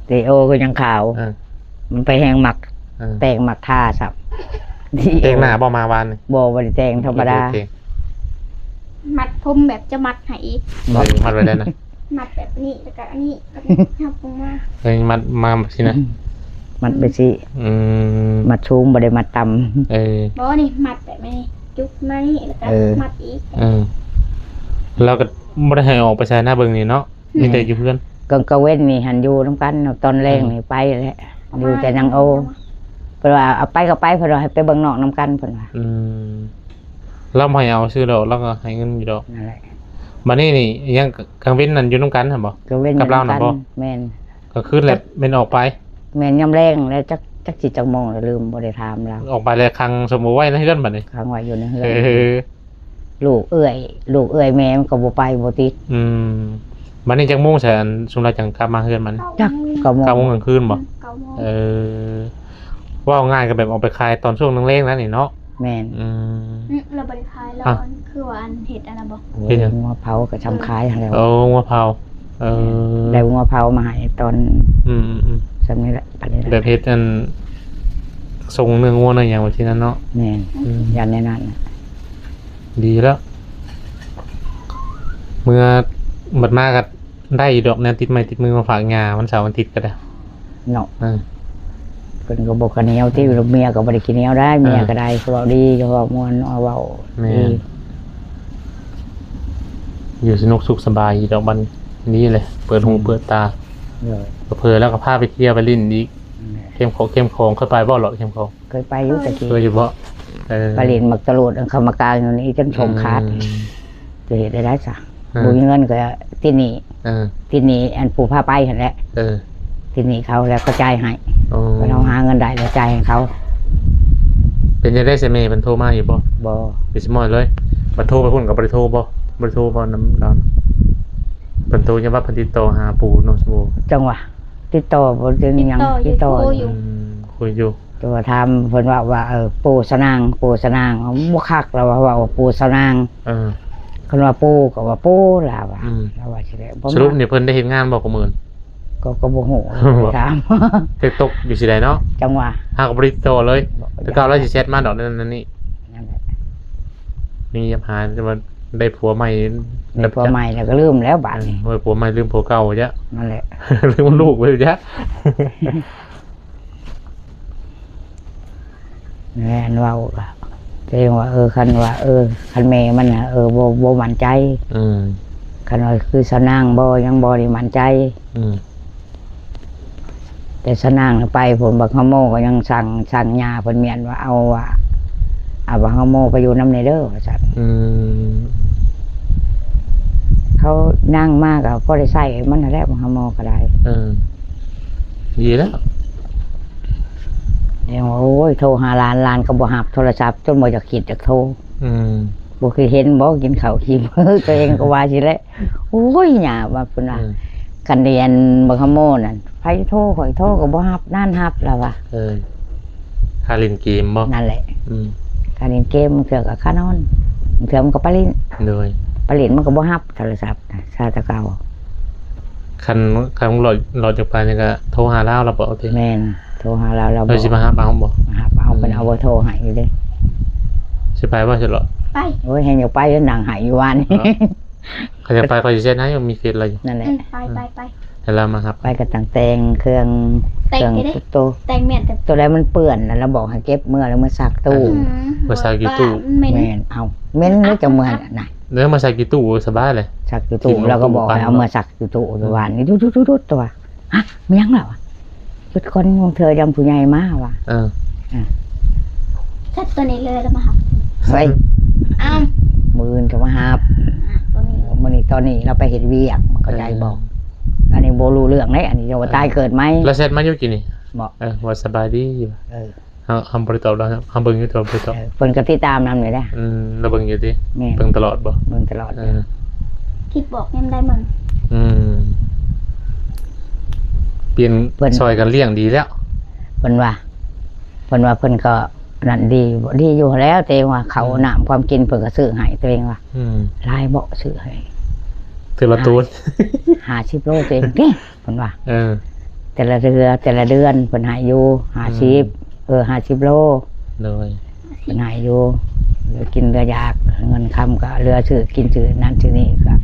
ເຕໂອກໍຍັງຂາວ ເອີ ມັນໄປແຮງມັກ ເອີ ແປງມັກທາຊ້ຳ ແຕ່ງໜ້າບໍ່ມາວານນີ້? ບໍ່ ບໍ່ໄດ້ແຕ່ງ ທຳມະດາ ບໍ່ໄດ້ແຕ່ງ ມັດຜົມແບບຈະມັດໃຫ້ອີກ ເອີ ມັດໄວ້ແລ້ວນະ ມັດແບບນີ້ ແລ້ວກໍອັນນີ້ ແລ້ວກໍຫຍັບລົງມາ ເອີ ມັດມາຊີ້ນະ ອືມ ມັດໄປຊີ້ ອືມ ມັດສູງ ບໍ່ໄດ້ມັດຕ່ຳ ເອີ ບໍ່ ນີ້ມັດແບບນີ້ ຈຸກມານີ້ ແລ້ວກໍ ເອີ ມັດອີກ ເອີ ລາວກໍບໍ່ໄດ້ໃຫ້ອອກໄປໃສນະ ເບິ່ງນີ້ເນາະ ແມ່ນ ມີແຕ່ຢູ່ເຮືອນ ກາງ ກາງເວັນນີ້ຫັ້ນຢູ່ນຳກັນ ຕອນແລງນີ້ ອືມ ໄປແຫຼະ ຢູ່ແຕ່ນາງໂອ ເພິ່ນວ່າເອົາໄປກໍໄປ ເພິ່ນວ່າໃຫ້ໄປເບິ່ງນອກນຳກັນ ເພິ່ນວ່າ ອືມ ລາວບໍ່ໃຫ້ເອົາຊື່ດອກ ລາວກໍໃຫ້ເງິນຢູ່ດອກ ນັ້ນແຫຼະ ບັດນີ້ນີ້ຍັງກາງເວັນນັ້ນຢູ່ນຳກັນຫັ້ນບໍ່? ກາງເວັນ ກັບລາວນັ້ນບໍ່? ແມ່ນ ກາງຄືນແຫຼະແມ່ນອອກໄປ ແມ່ນຍາມແລງແລ້ວ ຈັກ ຈັກຊິຈັກໂມງແລ້ວ ລືມ ບໍ່ໄດ້ຖາມລາວ ອອກໄປແລ້ວຂັງສົມໄວ້ໃນເຮືອນບັດນີ້ ຂັງໄວ້ຢູ່ໃນເຮືອນ ເອີ ລູກເອື້ອຍ ລູກເອື້ອຍແມ່ມັນກໍບໍ່ໄປບໍ່ຕິດ ອືມ ບັດນີ້ຈັກໂມງໃສ ອັນຊຸມລາວຈັ່ງກັບມາເຮືອນມັນ? ຈັກ ເກົ້າໂມງ ເກົ້າໂມງກາງຄືນບໍ່? ເກົ້າໂມງ ເອີ ເວົ້າງ່າຍກໍແບບອອກໄປຂາຍຕອນຊ່ວງແລງໆນັ້ນນີ້ເນາະ ແມ່ນ ອືມ ອືມ ລາວບໍ່ໄດ້ຂາຍ ລາວ ອ່ະ ອັນ ຄືວ່າອັນເຮັດອັນນັ້ນບໍ່? ໂອ້ຍ ເຮັດຫຍັງ? ງົວເຜົາກໍຊຳຂາຍຫັ້ນແຫຼະ ໂອ້ ງົວເຜົາ ເອີ ໄດ້ງົວເຜົາມາໃຫ້ຕອນ ອືມໆໆ ຊ່ຳນີ້ແຫຼະ ປານນີ້ແຫຼະ ແບບເຮັດອັນ ສົ່ງເນື້ອງົວເນື້ອຫຍັງວ່າຊີ້ນັ້ນເນາະ ແມ່ນ ອືມ ຢ້ານແນວນັ້ນ ດີແລ້ວ ເມື່ອບັດມາກໍໄດ້ຢູ່ດອກ ແນວຕິດໄມ້ຕິດມືມາຝາກຍ່າ ວັນເສົາວັນອາທິດກໍໄດ້ເນາະ ເອີ ເພິ່ນກໍບໍ່ຂີ້ໜຽວຕິ ອືມ ເມຍກໍບໍ່ໄດ້ຂີ້ໜຽວໄດ໋ ເອີ ເມຍກໍໄດ້ ເວົ້າດີ ເວົ້າມ່ວນ ເວົ້າ ແມ່ນ ດີ ຢູ່ສະໜຸກສຸກສະບາຍຢູ່ດອກ ບັດນີ້ແຫຼະ ເປີດຫູ ອືມ ເປີດຕາ ໂດຍ ເຜີໆແລ້ວກໍພາໄປທ່ຽວໄປຫຼິ້ນອີກ ແມ່ນ ແຄມຂອງ ແຄມຂອງ ເຄີຍໄປບໍ່ເລາະແຄມຂອງ? ເຄີຍໄປຢູ່ແຕ່ກີ້ ເຄີຍຢູ່ບໍ່? ເອີ ໄປຫຼິ້ນໝາກຕະໂລດ ອັນເຂົາມາກາງຢູ່ນີ້ ຈົນສົມຂາດ ອືມ ຈະເຮັດໄດ້ໃດຊະ? ເອີ ບໍ່ມີເງິນກໍຕິດໜີ້ ເອີ ຕິດໜີ້ອັນຜູ້ພາໄປຫັ້ນແຫຼະ ເອີ ຕິດໜີ້ເຂົາແລ້ວກໍຈ່າຍໃຫ້ ໂອ້ ເຮົາຫາເງິນໄດ້ແລ້ວຈ່າຍໃຫ້ເຂົາ ເປັນຈັ່ງໃດຊະ ແມ່ເພິ່ນໂທມາຢູ່ບໍ່? ບໍ່ ເປັນສະໝອຍເລີຍ ບັດໂທໄປພຸ້ນກໍບໍ່ໄດ້ໂທບໍ່? ບໍ່ໄດ້ໂທບໍ່ນຳລາວ? ເພິ່ນໂທ ຍັງວ່າເພິ່ນຕິດຕໍ່ຫາປູເນາະ ສົມມຸດ ຈັ່ງຫວະ ຕິດຕໍ່ບໍ່ໄດ້ຫຍັງ ຕິດຕໍ່ຢູ່ ຕິດຕໍ່ຢູ່ ໂທຢູ່ ອືມ ຄຸຍຢູ່ ແຕ່ວ່າຖາມເພິ່ນເວົ້າວ່າ ເອີ ປູສານາງ ປູສານາງ ບໍ່ຄັກ ລາວວ່າເວົ້າປູສານາງ ເອີ ຄັນວ່າປູກໍວ່າປູ ລາວວ່າ ອືມ ລາວວ່າຊິໄດ້ ສະຫຼຸບນີ້ເພິ່ນໄດ້ເຮັດງານບໍ່ ກະມື້ ກໍ ກໍບໍ່ຮູ້ ບໍ່ ຖາມ ເຮັດຕົກຢູ່ຊິໃດເນາະ ຈັ່ງວ່າ ຫາກໍບໍ່ໄດ້ຕິດຕໍ່ເລີຍ ແຕ່ເກົ່າລາວຊິແຊັດມາດອກ ນັ້ນ ນັ້ນນີ້ ນັ້ນແຫຼະ ມີຫາ ແຕ່ວ່າໄດ້ຜົວໃໝ່ ໄດ້ຜົວໃໝ່ແລ້ວກໍລືມແລ້ວບາດນີ້ ເອີ ໄດ້ຜົວໃໝ່ລືມຜົວເກົ່າຈ້ະ ນັ້ນແຫຼະ ລືມລູກໄປຈ້ະ ແມ່ນເວົ້າກໍ ແຕ່ວ່າ ເອີ ຄັນວ່າ ເອີ ຄັນແມ່ມັນນະ ເອີ ບໍ່ ບໍ່ໝັ້ນໃຈ ອືມ ຄັນວ່າຄືສານາງບໍ່ ຍັງບໍ່ໄດ້ໝັ້ນໃຈ ອືມ ແຕ່ສານາງໄປພຸ້ນ ບັກຫາໂມກໍຍັງສັ່ງ ສັ່ງຍ່າເພິ່ນມ້ຽນວ່າ ເອົາ ວ່າ ເອົາບັກຫາໂມໄປຢູ່ນຳແດ່ເດີ ວ່າຊັ້ນ ອືມ ເຂົານາງມາກໍພໍໄດ້ໃຊ້ມັນຫັ້ນແຫຼະ ບັກຫາໂມກໍໄດ້ ເອີ ດີແລ້ວ ຍັງວ່າ ໂອ້ຍ ໂທຫາຫຼານ ຫຼານກໍບໍ່ຮັບໂທລະສັບ ຈົນບໍ່ຢາກຄິດຢາກໂທ ອືມ ບໍ່ຄືເຫັນບໍ່ ກິນເຂົ້າກິນມື້ ຕົວເອງກໍວ່າຊີ້ແຫຼະ ໂອ້ຍ ຍ່າວ່າພຸ້ນວ່າ ອືມ ຄັນໄດ້ອັນບັກຫາໂມນັ້ນ ໃຜໂທ ຂ້ອຍໂທກໍບໍ່ຮັບ ນານຮັບລາວວ່າ ເອີ ຖ້າຫຼິ້ນເກມບໍ່? ນັ້ນແຫຼະ ອືມ ຖ້າຫຼິ້ນເກມ ບາງເທື່ອກໍຄານອນ ບາງເທື່ອມັນກໍໄປຫຼິ້ນ ໂດຍ ໄປຫຼິ້ນມັນກໍບໍ່ຮັບໂທລະສັບນະ ຊາແຕ່ເກົ່າ ຄັນ ຄັນລອດ ລອດຈາກໄປນີ້ກໍໂທຫາລາວ ລາວບອກຕິ ແມ່ນ ໂທຫາລາວ ລາວບອກ ເພິ່ນຊິມາຮັບເອົາບໍ່? ມາຮັບເອົາ ອືມ ເພິ່ນເອົາບໍ່ໂທໃຫ້ຢູ່ເດ້ ຊິໄປບໍ່ ຊິເລາະ? ໄປ ໂອ້ຍ ແຮງຢາກໄປ ນັ່ງໄຫ້ຢູ່ວານນີ້ ເນາະ ຄັນຢາກໄປ ຂ້ອຍຊິແຊັດໃຫ້ ມີເຟສລາວຢູ່ ນັ້ນແຫຼະ ອືມ ໄປ ໄປ ໄປ ໃຫ້ລາວມາຮັບ. ໄປກໍຕັ້ງແຕ່ງເຄື່ອງ ແຕ່ງ ເຄື່ອງ ໃຫ້ເດ້ ໂຕ ແຕ່ງແມ່ນ ແຕ່ ໂຕໃດມັນເປື້ອນນະ ລາວບອກໃຫ້ເກັບເມືອ ແລ້ວມາຊັກຕູ້. ເອີ ມາຊັກຢູ່ຕູ້. ແມ່ນ ເອົາ ເໝັນແລ້ວຈັ່ງເມືອນະ. ແລ້ວມາຊັກຢູ່ຕູ້ສະບາຍເລີຍ. ຊັກຢູ່ຕູ້ ລາວກໍບອກໃຫ້ເອົາມາຊັກຢູ່ຕູ້ ຢູ່ບ້ານນີ້ ດຸດໆໆ ຕົວະ. ຮະ ແມ່ນຫຍັງລະວະ? ຢຸດກ່ອນ ເທື່ອຍັງຜູ້ໃຫຍ່ມາວ່າ. ເອີ ອືມ ຊັດຕົວນີ້ເລີຍ ລາວມາຮັບ. ໄປ ເອົ້າ ມື້ອື່ນກໍມາຮັບ. ອາ ຕົວນີ້ ມື້ນີ້ ຕອນນີ້ລາວໄປເຮັດວຽກ ມັນເຂົ້າໃຈບໍ່? ເອີ ອັນນີ້ບໍ່ຮູ້ເລື່ອງເດ້ ອັນນີ້ຈະວ່າ ເອີ ຕາຍເກີດໃໝ່. ລາວແຊັດມາຢູ່ກີ້ນີ້ ບໍ່? ເອີ ວ່າສະບາຍດີຢູ່. ເອີ ເຮົາ ເຮົາບໍ່ໄດ້ຕອບລາວ ເຮົາເບິ່ງຢູ່ ຕອບບໍ່ຕອບ. ເອີ ເພິ່ນກໍຕິດຕາມນຳນີ້ແຫຼະ. ອືມ ລາວເບິ່ງຢູ່ຕິ? ແມ່ນ ເບິ່ງຕະຫຼອດບໍ່? ເບິ່ງຕະຫຼອດ. ເອີ ຄລິບບອກຍາມໃດເບິ່ງ. ອືມ ປ່ຽນ ເພິ່ນ ຊ່ອຍກັນລ້ຽງດີແລ້ວ. ເພິ່ນວ່າ ເພິ່ນວ່າເພິ່ນກໍນັ້ນດີ ດີຢູ່ແລ້ວ ແຕ່ວ່າເຂົ້າ ອືມ ນ້ຳຄວາມກິນເພິ່ນກໍຊື້ໃຫ້ຕົວເອງວ່າ. ອືມ ຫຼາຍບໍ່ຊື້ໃຫ້? ເທື່ອລະໂຕນ ຫ້າສິບໂລຕົວເອງເດ້. ເພິ່ນວ່າ ເອີ ແຕ່ລະເທື່ອ ແຕ່ລະເດືອນເພິ່ນໃຫ້ຢູ່ ຫ້າສິບ ອືມ ເອີ ຫ້າສິບໂລ. ໂດຍ ເພິ່ນໃຫ້ຢູ່ ເຫຼືອກິນເຫຼືອຢາກ ເງິນຄຳກໍເຫຼືອຊື້ກິນຊື້ນັ້ນຊື້ນີ້ ກໍ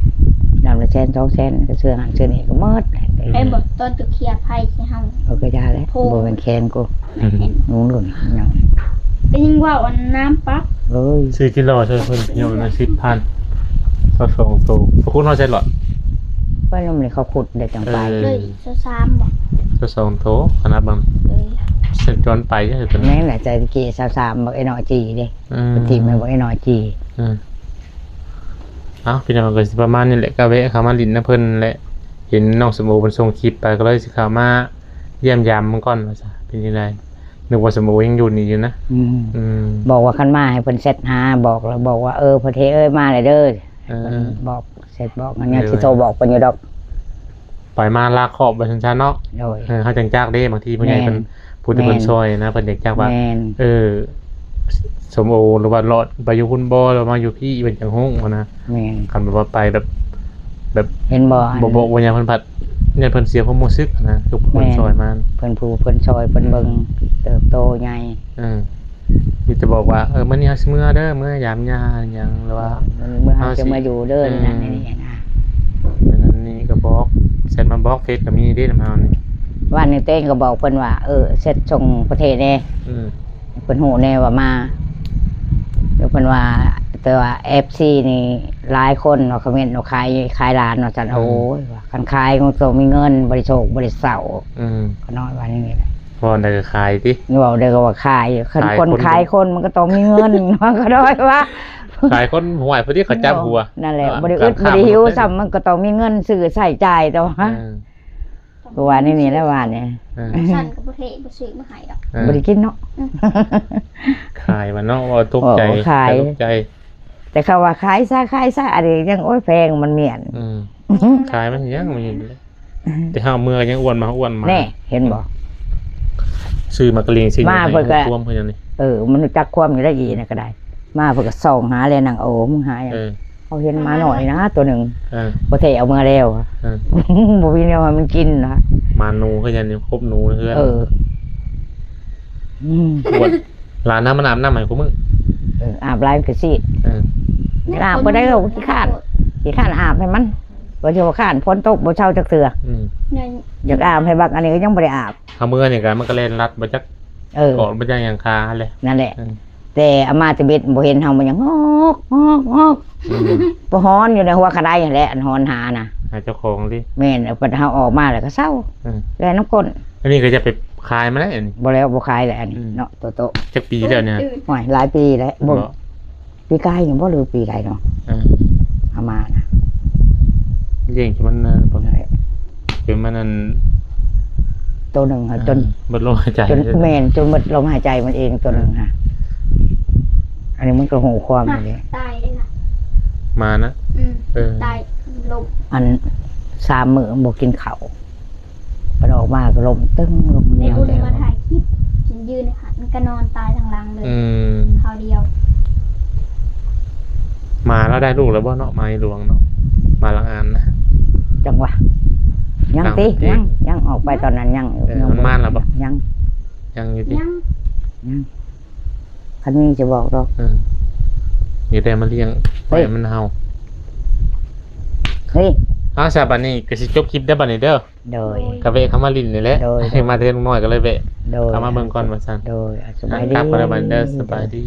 ນຳລະແສນສອງແສນ ກໍຊື້ຫັ້ນຊື້ນີ້ກໍໝົດ. ເຫັນບໍ່ ຕອນຕົວເຄຍໄພໃສ່ເຮົາ ເອີ ກໍຢ່າແຫຼະ ບໍ່ແມ່ນແຂນກູ ອືມ ໜູລຸ້ນຫຍັງ ກໍຍັງເວົ້າອັນນ້ຳປັບ. ເອີຍ ຊື້ກິນຫຼໍ່ຊ່ວຍເພິ່ນ ພີ່ນ້ອງນະ ສິບພັນ ຊາວສອງໂຕ. ພວກຄຸນເຮົາໃສ່ຫຼອດ ໄປນຳນີ້ເຂົາຂຸດໄດ້ຈັ່ງໄປ. ເອີ ເລີຍ ຊາວສາມບໍ່? ຊາວສອງໂຕ ຂະໜາດບາງ ເອີຍ ເສັ້ນຈອນໄປເດ້. ແມ່ນແຫຼະ ໃຈຕະກີ້ຊາວສາມ ບັກໄອ້ນ້ອຍຈີເດ້. ອືມ ເພິ່ນຖິ້ມໃຫ້ບັກໄອ້ນ້ອຍຈີ. ອືມ ເອົ້າ ພີ່ນ້ອງ ກໍຊິປະມານນີ້ແຫຼະ ກໍແວະເຂົ້າມາຫຼິ້ນນຳເພິ່ນແຫຼະ. ເຫັນນ້ອງສົມໂອເພິ່ນສົ່ງຄລິບໄປ ກໍເລີຍຊິເຂົ້າມາຢ້ຽມຢາມເບິ່ງກ່ອນວ່າຊະ ເປັນຈັ່ງໃດ. ນຶກວ່າສົມໂອຍັງຢູ່ນີ້ຢູ່ນະ. ອືມ ອືມ ບອກວ່າຄັນມາໃຫ້ເພິ່ນແຊັດຫາ ບອກ ແລ້ວບອກວ່າ ເອີ ພໍ່ເທເອີຍ ມາແລ້ວເດີ. ເອີ ເພິ່ນບອກ ແຊັດບອກ ຍັງ ເອີ ຊິໂທບອກເພິ່ນຢູ່ດອກ. ໄປມາລາຄອບວ່າຊັ້ນຊະເນາະ. ໂດຍ ເອີ ເຮົາຈັ່ງຈັກເດ້ ບາງທີຜູ້ໃຫຍ່ເພິ່ນ ແມ່ນ ຜູ້ທີ່ເພິ່ນ ແມ່ນ ຊ່ອຍນະ ເພິ່ນຢາກຈັກວ່າ ແມ່ນ ເອີ ສົມໂອ ຫຼືວ່າລອດໄປຢູ່ພຸ້ນບໍ່ ຫຼືວ່າມາຢູ່ພີ້ ເພິ່ນຈັ່ງຮູ້ຫັ້ນນະ. ແມ່ນ ຄັນແບບວ່າໄປແບບ ແບບ ເຫັນບໍ່ ບໍ່ບອກບໍ່ຫຍັງເພິ່ນພັດ ຢ້ານເພິ່ນເສຍຄວາມຮູ້ສຶກນະ ຄືເພິ່ນ ແມ່ນ ຊ່ອຍມາ ເພິ່ນຜູ້ເພິ່ນຊ່ອຍ ເພິ່ນ ອືມ ເບິ່ງເຕີບໂຕໃຫຍ່. ເອີ ມີແຕ່ບອກວ່າ ເອີ ມື້ນີ້ເຮົາຊິເມືອເດີ ເມືອຢາມຍ່າຫຍັງ ຫຼືວ່າ ເອີ ມື້ເຮົາຊິເມືອຢູ່ເດີ ເອີ ນັ້ນນີ້ນະ. ແລ້ວນັ້ນນີ້ກໍບອກ ແຊັດມາບອກ ເຟສກໍມີເດ້ນຳເຮົານີ້. ວານນີ້ຕົວເອງກໍບອກເພິ່ນວ່າ ເອີ ແຊັດສົ່ງປະເທດແດ່ ອືມ ເພິ່ນຮູ້ແດ່ວ່າມາ ແລ້ວເພິ່ນວ່າ ແຕ່ວ່າເອັບຊີນີ້ຫຼາຍຄົນວ່າ ຄອມເມັນວ່າຂາຍ ຂາຍຫຼານວ່າຊັ້ນ. ອືມ ໂອ້ຍ ວ່າຄັນຂາຍຄົງຕ້ອງມີເງິນ ບໍ່ໄດ້ໂສກບໍ່ໄດ້ເສົ້າ. ອືມ ຂະນ້ອຍວ່າແນວນີ້ແຫຼະ. ເວົ້າໄດ້ກໍຂາຍຕິ ເວົ້າໄດ້ກໍວ່າຂາຍ. ຄັນ ຂາຍຄົນ ຄົນຂາຍຄົນມັນກໍຕ້ອງມີເງິນ ມັນກໍນ້ອຍວ່າ ຂາຍຄົນຫວຍພໍດີເຂົາຈັບຫົວ. ນັ້ນແຫຼະ ເອີ ບໍ່ໄດ້ອຶດບໍ່ໄດ້ຫິວຊ້ຳ ມັນກໍຕ້ອງມີເງິນຊື້ໃຊ້ຈ່າຍຕົວະ. ເອີ ຄືວ່າແນວນີ້ແຫຼະວ່ານີ້ ເອີ ຊັ້ນກໍບໍ່ເທ ບໍ່ຊື້ມາໃຫ້ດອກ. ເອີ ບໍ່ໄດ້ກິນເນາະ. ອືມ ຂາຍວ່າເນາະ ວ່າຕົກໃຈ ໂອ້ ຂາຍ ຕົກໃຈ. ແຕ່ເຂົາວ່າຂາຍຊະ ຂາຍຊະ ອັນນີ້ຍັງ ໂອ້ຍ ແພງມັນມ້ຽນ. ອືມ ຂາຍມັນຍັງ ອືມ ແຕ່ເຮົາເມືອຍັງອ້ວນມາ ອ້ວນມາ. ແນ່ ເຫັນບໍ່? ອືມ ຊື້ໝາກກະລິງ ຊື້ຫຍັງ ມາເພິ່ນກໍ ຄວາມເພິ່ນຫຍັງນີ້. ເອີ ມັນຮູ້ຈັກຄວາມຢູ່ໄດ້ອີນະກໍໄດ້. ມາເພິ່ນກໍສ່ອງຫາແລະ ນາງໂອ ມຶງຫາຫຍັງ? ເອີ ເຮົາເຫັນໝານ້ອຍນະ ໂຕໜຶ່ງ. ເອີ ບໍ່ແທ້ເອົາເມືອແລ້ວ. ເອີ ບໍ່ມີແນວໃຫ້ມັນກິນນະ. ໝາໜູຄືຫຍັງນີ້ ຄົບໜູໃນເຮືອນ. ເອີ ອືມ ອ້ວນ ຫຼານນຳມັນອາບນ້ຳໃຫ້ຄູ່ມື້. ເອີ ອາບຫຼາຍມັນກໍຊີດ. ເອີ ອາບບໍ່ໄດ້ ຂີ້ຄ້ານ ຂີ້ຄ້ານອາບໃຫ້ມັນ. ວ່າຊິວ່າຄ້ານ ຝົນຕົກບໍ່ເຊົາຈັກເທື່ອ. ອືມ ຢາກອາບໃຫ້ບັກອັນນີ້ກໍຍັງບໍ່ໄດ້ອາບ. ເຮົາເມືອນີ້ກໍ ມັນກໍແລ່ນລັດບໍ່ຈັກ. ເອີ ກອດບໍ່ຈັກຫຍັງຄາຫັ້ນແຫຼະ. ນັ້ນແຫຼະ. ອືມ ແຕ່ອາມາແຕ່ເບັດບໍ່ເຫັນເຮົາ ມັນຍັງຮອກຮອກຮອກ. ອືມ ບໍ່ຮ້ອນຢູ່ໃນຫົວກະໄດຫັ້ນແຫຼະ ອັນຮ້ອນຫານະ ຫາເຈົ້າຂອງຕິ. ແມ່ນ ເອົາໄປເຮົາອອກມາແລ້ວກໍເຊົາ. ອືມ ແລ່ນນຳກົ້ນ. ອັນນີ້ກໍຈະໄປຂາຍມາແລ້ວອັນນີ້. ບໍ່ແລ້ວ ບໍ່ຂາຍແລ້ວອັນນີ້. ອືມ ເນາະ ໂຕໂຕ. ຈັກປີແລ້ວນີ້? ໂອ້ຍ ຫຼາຍປີແລ້ວ. ບໍ່ ບໍ່ ປີກາຍນີ້ບໍ່ ຫຼືປີໃດເນາະ? ເອີ ເອົາມານະ ລ້ຽງຈົນມັນ ນັ້ນແຫຼະ ຈົນມັນ ອັນ ໂຕໜຶ່ງຫາ ເອີ ຈົນ ໝົດລົມຫາຍໃຈ ຈົນ ແມ່ນ ຈົນໝົດລົມຫາຍໃຈມັນເອງ ໂຕໜຶ່ງຫາ. ເອີ ອັນນີ້ມັນກໍຮູ້ຄວາມຢູ່ເດ້ ຕາຍເດ້ນະ ມານະ. ອືມ ເອີ ຕາຍລົມ ອັນ ສາມມື້ບໍ່ກິນເຂົ້າ. ມັນອອກມາກໍລົ້ມຕຶ້ງລົງ. ໄດ້ບຸນມາຖ່າຍຄລິບ ຢືນຢູ່ໃນຫັ້ນ ມັນກໍນອນຕາຍທາງຫຼັງເລີຍ. ອືມ ຄາວດຽວ. ໝາລາວໄດ້ລູກແລ້ວບໍ່ເນາະ? ໝາຫຼວງເນາະ ໝາລາງອານນະ. ຈັ່ງຫວະ ຍັງຕິ ຍັງ ຍັງອອກໄປຕອນນັ້ນຍັງຢູ່. ເອີ ມັນມາແລ້ວບໍ່? ຍັງ ຍັງຢູ່ຕິ ຍັງ ຍັງ. ຄັນມີຈະບອກດອກ. ເອີ ຢ່າໄດ້ມາລ້ຽງ ເຮີ້ຍ ໄວ້ມັນເຫົ່າ. ເຮີ້ຍ ເອົາຊະ ບັດນີ້ກໍຊິຈົບຄລິບເດີ ບັດນີ້ເດີ. ໂດຍ ກໍແວະເຂົ້າມາຫຼິ້ນນີ້ແຫຼະ. ໂດຍ ມາເທື່ອນ້ອຍກໍເລີຍແວະ ໂດຍ ເຂົ້າມາເບິ່ງກ່ອນວ່າຊັ້ນ. ໂດຍ ສະບາຍດີ ກັບກັນບັດເດີ. ສະບາຍດີ.